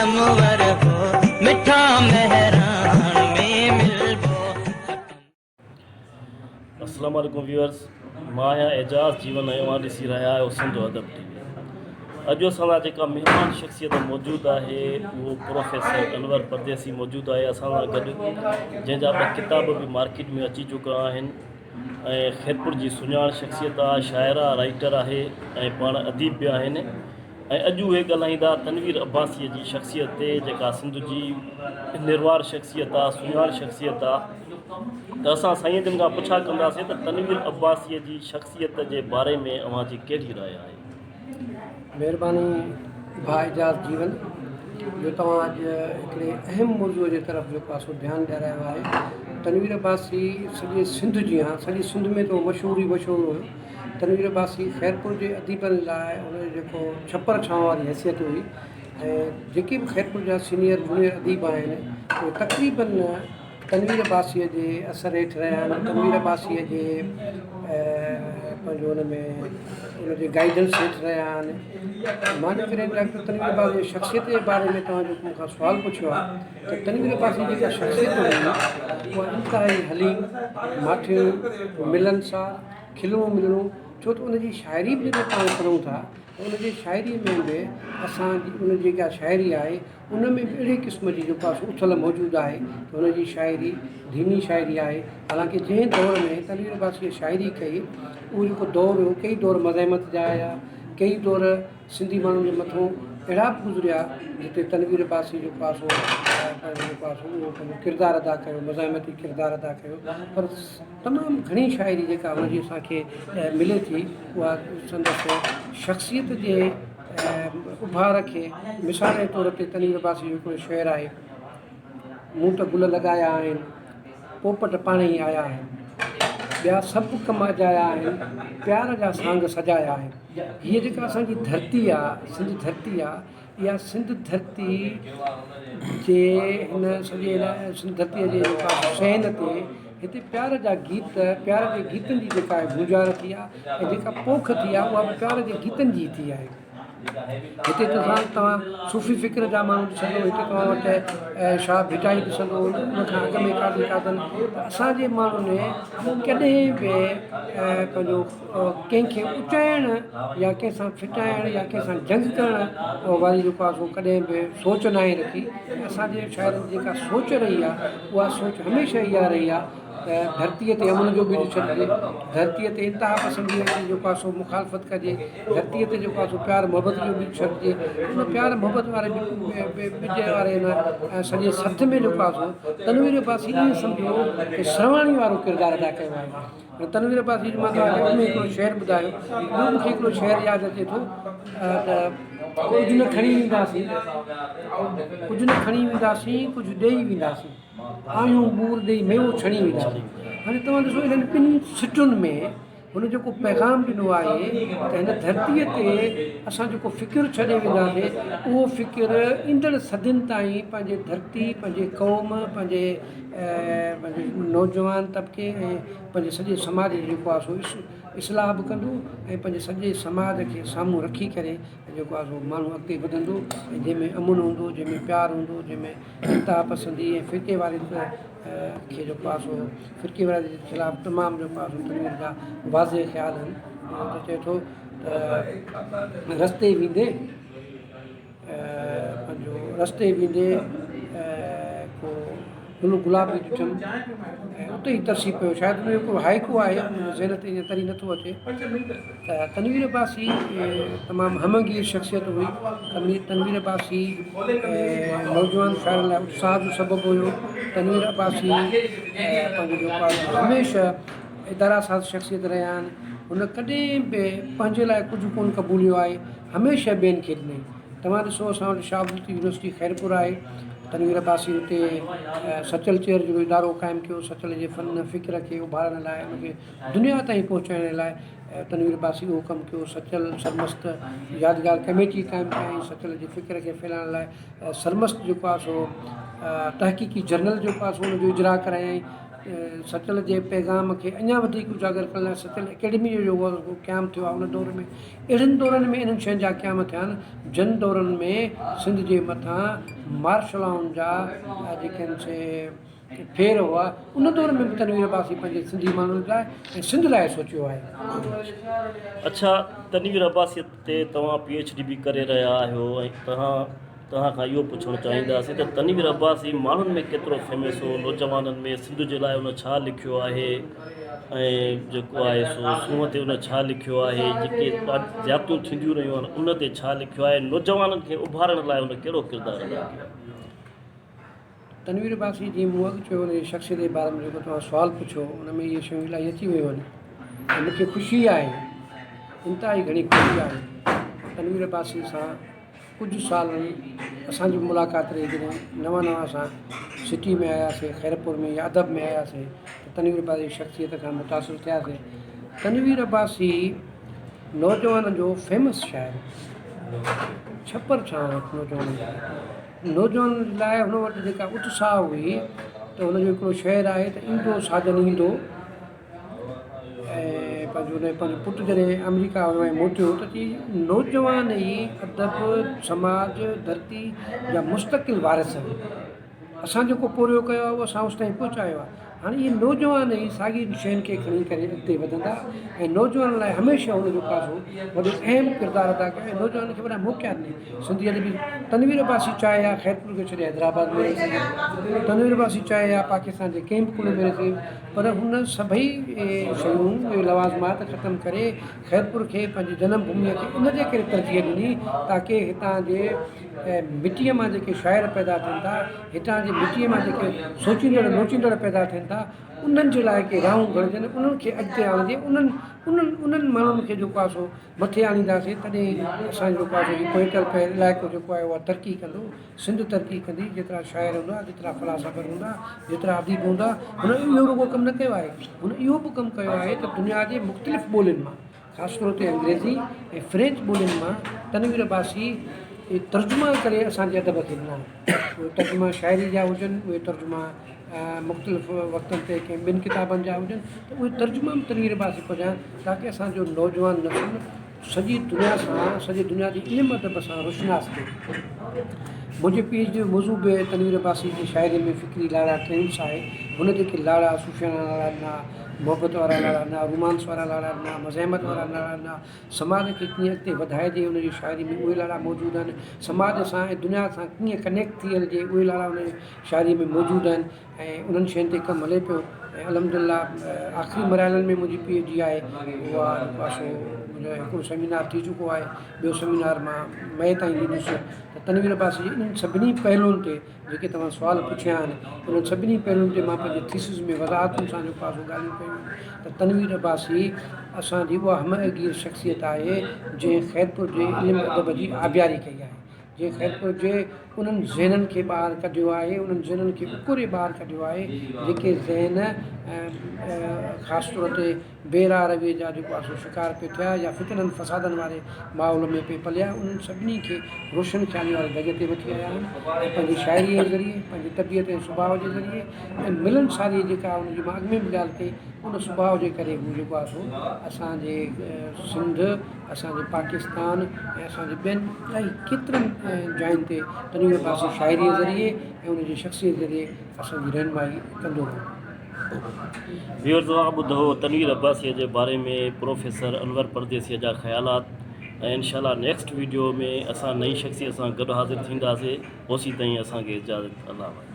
نمور هو، مٺا مهراڻ ۾ ملبو. السلام عليڪم ويورز مان آهيان اعجاز جيون ۽ اوهان ڏسي رهيا آهيو سنڌ ادب ٽي وي. اڄ اسان سان جيڪا مهمان شخصيت موجود آهي اهو پروفيسر انور پرديسي موجود آهي اسان سان گڏ، جنهن جا ٻه ڪتاب به مارڪيٽ ۾ اچي چڪا آهن ۽ خيرپور جي سڃاڻ شخصيت آهي، شاعر آهي، رائيٽر آهي ۽ پاڻ اديب به آهن ۽ اڄ اهي ڳالهائيندا تنوير عباسيء جي شخصيت تي جيڪا سنڌ جي نروار شخصيت آهي، سڃاڻ شخصيت آهي ته اسان سائين جن کان پڇا ڪنداسين ته تنوير عباسيء جي شخصيت جي باري ۾ اوهان جي ڪهڙي راء آهي؟ مهرباني ڀاء اعجاز جيون جو توهان اڄ هڪڙي اهم موضوع جي طرف جيڪو آهي سو ڌيان ڏيارايو آهي. تنوير عباسي سڄي سنڌ جيان سڄي سنڌ ۾ ته هو مشهور ئي مشهور هيو. تنوير عباسي خيرپور جي اديبن لاء ان جو جيڪو ڇپر ڇانو واري حيثيت هئي ۽ جيڪي به خيرپور جا سينيئر جونيئر اديب آهن اهي تقريبن تنوير عباسيء جي اثر هيٺ رهيا آهن، تنوير عباسيء جي پنهنجو ان ۾ ان جي گائيڊنس هيٺ رهيا آهن. مان جيڪڏهن ڊاڪٽر تنوير عباسي جي شخصيت جي باري ۾ توهان جيڪو مون کان سوال پڇيو آهي ته تنوير عباسي جي جيڪا شخصيت هئي اها انتهائي حليم، ماٺيڻو، ملنسار، کلڻو ملڻو، ڇو ته ان جي شاعري به جڏهن پاڻ پڙهون ٿا ته ان جي شاعريء ۾ به اسان جي ان جي جيڪا شاعري آهي ان ۾ به اهڙي قسم جي جيڪو آهي سو اٿل موجود آهي ته هن جي شاعري ڌيمي شاعري آهي. حالانڪه جنهن دور ۾ تنوير عباسيء شاعري ڪئي اهو جيڪو دور هيو ڪيئي دور مزاحمت جا آيا، ڪيئي دور سنڌي ماڻهن جي مٿو اهڙا به گذريا جتي تنوير عباسي جيڪو آهي سو پنهنجو جيڪو آهي سو اهو پنهنجو ڪردار ادا ڪيو، مزاحمتي ڪردار ادا ڪيو پر تمام گهڻي شاعري جيڪا هن جي اسان کي ملي ٿي اها سندس شخصيت جي اڀار کي مثال جي طور تي تنوير عباسي جو هڪڙو شعر آهي، مون ته گل لڳايا آهن، پوپٽ پاڻهي آيا آهن، ٻيا سڀ ڪم اجايا آهن، پيار جا سانگ سجايا آهن. هيء جيڪا اسان جي ڌرتي آ، سنڌ ڌرتي آ، اها سنڌ ڌرتي جي هن سڄي هن سنڌ ڌرتيء جي جيڪا سين تي هتي پيار جا گيت، پيار جي گيتن جي جيڪا گونجار ٿي آ ۽ جيڪا پوک ٿي آ اها به پيار جي گيتن جي ٿي آهي. هتي توهان توهان صوفي فڪر جا ماڻهو ڏسندو، هتي توهان وٽ شاهه ڀٽائي ڏسندو، ان کان اڳ ۾ قاضي قادن ته اسان جي ماڻهن ڪڏهن به پنهنجو ڪنهن کي اچائڻ يا ڪنهن سان ڦٽائڻ يا ڪنهن سان جنگ ڪرڻ واري جيڪو آهي سو ڪڏهن به سوچ ناهي رکي. اسان جي شاعرن جي جيڪا سوچ رهي آهي اها سوچ هميشه اها رهي آهي ته ڌرتيء تي امن جو ٻج ڇڏجي، ڌرتيء تي انتها پسنديء جي جيڪو آهي سو مخالفت ڪجي، ڌرتيء تي جيڪو آهي سو پيار محبت جو ٻج ڇڏجي. ان پيار محبت واري ٻج واري ان سڄي سٿ ۾ جيڪو آهي سو تنوير عباسي ائين سمجهو ته سرواڻي وارو ڪردار ادا ڪيو آهي. ۽ تنوير عباسي جو مان توهان کي اڳ ۾ هڪڙو شعر ٻڌايو، ٻيو مون کي هڪڙو شعر ياد اچي ٿو ته ڪجهه نه کڻي وينداسين، ڪجهه نه کڻي وينداسين، ڪجهه ڏيئي وينداسين، آهيون ٻور ڏيئي ميوو ڇڻي وينداسين. هاڻي توهان ڏسو انهن ٻن سٽن ۾ هن جيڪو پيغام ڏنو آهي ته هن ڌرتيء تي اسان جيڪو فڪر ڇڏي وينداسين اهو فڪر ايندڙ صدين تائين پنهنجي ڌرتي، پنهنجي قوم، پنهنجي پنهنجي نوجوان طبقي ۽ پنهنجي سڄي سماج جو جيڪو آهي سو اصلاح به ڪندو ۽ پنهنجي سڄي سماج کي سامهون رکي ڪري جيڪو آهي سو ماڻهو اڳتي وڌندو ۽ جنهن ۾ امن هوندو جنهن ۾ پيار هوندو جنهن ۾ انتها پسندي ۽ فرقي واريت کي جيڪو آهي سو فرقي واريت جي خلاف تمام جيڪو آهي سو تنوير جا واضح خيال آهن ته چئي ٿو ته رستي ويندي پنهنجو رستي ويندي ڪو گل گلابي ڏٺم ۽ اتي ئي ترسي پيو شايد ان جو هڪڙو هائيڪو آهي منهنجي ذهن تي ائين تري نٿو اچي ته تنوير عباسي تمام همگير شخصيت هئي تنوير عباسي نوجوان شاعرن لاء اتساهه جو سبب هيو تنوير عباسي پنهنجو جيڪو آهي هميشه ادارا ساز شخصيت رهيا آهن هن ڪڏهن به پنهنجي لاء ڪجهه ڪونه قبوليو آهي هميشه ٻين کي ڏنائين. توهان ڏسو اسان وٽ شاهه عبداللطيف يونيورسٽي خيرپور آهي، تنوير عباسي اتي سچل چيئر جو ادارو قائم ڪيو، سچل جي فن فڪر کي اڀارڻ لاء ان کي دنيا تائين پهچائڻ لاء تنوير عباسي اهو ڪم ڪيو، سچل سرمست يادگار ڪميٽي قائم ڪيائين، سچل جي فڪر کي ڦهلائڻ لاء سرمست جيڪو آهي سو تحقيقي جرنل جيڪو آهي سو ان جو اجراء ڪرايائين. سچل جي پيغام کي اڃا وڌيڪ اجاگر ڪرڻ لاء سچل اڪيڊمي جو جيڪو قيام ٿيو آهي ان دور ۾ اهڙن دورن ۾ انهن شين جا قيام ٿيا آهن جن دورن ۾ سنڌ جي مٿان مارشلائن جا جيڪي آهن سي ڦير هئا ان دور ۾ به تنوير عباسي پنهنجي سنڌي ماڻهن لاء ۽ سنڌ لاء سوچيو آهي. اڇا تنوير عباسيء تي توهان پي ايڇ ڊي به ڪري رهيا آهيو ۽ توهان توهان کان اهو پڇڻ چاهينداسين ته تنوير عباسي ماڻهن ۾ ڪيترو فيمس هو نوجوانن ۾ سنڌ جي لاء ان ڇا لکيو آهي ۽ جيڪو آهي سو سونهن تي ان ڇا لکيو آهي جيڪي زيادتيون ٿينديون رهيون آهن ان تي ڇا لکيو آهي نوجوانن کي اڀارڻ لاء ان ڪهڙو ڪردار ادا ڪيو آهي. تنوير عباسي جيئن مون اڳ چيو ان جي شخصيت جي باري ۾ جيڪو توهان سوال پڇيو ان ۾ اهي شيون الاهي اچي ويون آهن ۽ مون کي خوشي آهي انتهائي گهڻي خوشي آهي تنوير عباسي سان ڪجهه سالن اسان جي ملاقات رهي جڏهن نوان نوان اسان سٽي ۾ آياسي خيرپور ۾ يا ادب ۾ آياسي ته تنوير عباسي جي شخصيت کان متاثر ٿياسي تنوير عباسي نوجوانن جو فيمس شاعر ڇپر ڇانو نوجوانن جو نوجوانن جي لاء هن وٽ جيڪا اتساهه هئي ته هن جو هڪڙو شعر آهي ته ايندو ساجن ايندو ۽ پنهنجو هن پنهنجو پٽ جڏهن آمريڪا ويو ۽ موٽيو ته چي نوجوان ئي ادب سماج ڌرتي جا مستقل وارث آهن اسان جيڪو پورهيو ڪيو آهي اهو اسان اوس تائين پهچايو آهي هاڻي اهي نوجوان ئي ساڳي شين کي کڻي ڪري اڳتي وڌندا ۽ نوجوانن لاء هميشه هن جو پاسو وڏو اهم ڪردار ادا ڪيو ۽ نوجوانن کي وڏا موقعا ڏني سنڌي ادبي تنوير عباسي چاهي ها خيرپور کي ڇڏي حيدرآباد ۾ رهي سگهي تنوير عباسي چاهي ها پاڪستان جي ڪنهن به ڪنڊ ۾ رهي سگهي پر هن سڀئي شيون اهي لوازمات ختم ڪري خيرپور کي پنهنجي جنم ڀوميء کي ان جي ڪري ترجيح ڏني تاڪه هتان جي مٽيء مان جيڪي شاعر پيدا ٿين ٿا هتان جي مٽيء مان جيڪي سوچيندڙ لوچيندڙ پيدا ٿين ٿا انهن جي لاء ڪي راهون گهڙجن انهن کي اڳتي آڻجي انهن انهن انهن ماڻهن کي جيڪو آهي سو مٿي آڻينداسين تڏهن اسان جو جيڪو آهي سو هي پوئتل پيل علائقو جيڪو آهي اها ترقي ڪندو سنڌ ترقي ڪندي جيترا شاعر هوندا جيترا فلاسافر هوندا جيترا اديب هوندا هن اهو رڳو ڪم نه ڪيو آهي هن اهو به ڪم ڪيو آهي ته دنيا جي مختلف ٻولين مان خاص طور تي انگريزي ۽ فرينچ ٻولين مان تنوير عباسي ترجما ڪري اسان جي ادب کي ڏنا آهن. اهي ترجما شاعري جا هجن، اهي ترجما مختلف وقتن تي ڪنهن ٻين ڪتابن جا هجن ته اهي ترجما به تنوير عباسي پڙهيا تاڪه اسان جو نوجوان نسل سڄي دنيا سان سڄي دنيا جي علم ادب سان روشناس ٿئي. منهنجي پي ايڇ ڊي جو موضوع به تنوير عباسي جي شاعري ۾ فڪري لاڙا Trends آهي. هن جيڪي لاڙا صوفياڻا لاڙا ڏنا، محبت وارا لاڙا ڏنا، رومانس وارا لاڙا ڏنا، مزاحمت وارا لاڙا ڏنا، سماج کي ڪيئن اڳتي وڌائجي ان جي شاعري ۾ اهي لاڙا موجود آهن، سماج سان ۽ دنيا سان ڪيئن ڪنيڪٽ ٿي هلجي اهي لاڙا ان جي شاعري ۾ موجود آهن ۽ انهن شين تي ڪم هلي پيو ۽ الحمد لله آخري مرحلن ۾ منهنجي پي ايڇ ڊي آهي اها جيڪو آهي سو منهنجو هڪڙو سيمينار ٿي چڪو آهي ٻيو سيمينار مان مئي تائين ڏيندس ته تنوير عباسي جي انهن سڀني پهلوئن تي جيڪي توهان سوال پڇيا آهن انهن سڀني پهلوئن تي مان پنهنجي ٿيسز ۾ وضاحتن سان جيڪو آهي سو ڳالهيون ڪيون آهن ته تنوير عباسي اسان جي اها همه گير شخصيت آهي جنهن خيرپور جي علم ادب جي آبياري ڪئي آهي جنهن خيرپور جي انهن ذهنن کي ٻاهر ڪڍيو آهي انهن ذهنن کي اڪري ٻاهر ڪڍيو آهي جيڪي ذهن خاص طور تي بي راهه رويء جا جيڪو آهي سو شڪار پئي ٿيا يا فتنن فسادن واري ماحول ۾ پئي پليا انهن سڀني کي روشن خيالي واري دڳ تي وٺي آيا آهن ۽ پنهنجي شاعريء جي ذريعي پنهنجي طبيعت ۽ سڀاء جي ذريعي ۽ ملنساريء جيڪا ان جي مان اڳ ۾ به ڳالهه ڪئي ان سڀاء جي ڪري هو جيڪو آهي سو اسان جي سنڌ اسان جي پاڪستان ۽ اسان جي ٻين الائي ڪيترن جاين تي تنوير عباسي شاعريء ذريعي ۽ ان جي شخصيت ذريعي اسان جي رهنمائي ڪندو رهيو. ويورز اوهان ٻڌو تنوير عباسيء جي باري ۾ پروفيسر انور پرديسيء جا خيالات ۽ انشاء الله نيڪسٽ ويڊيو ۾ اسان نئين شخصيت سان گڏ حاضر ٿينداسي اوسيتائين اسان کي اجازت الله حافظ.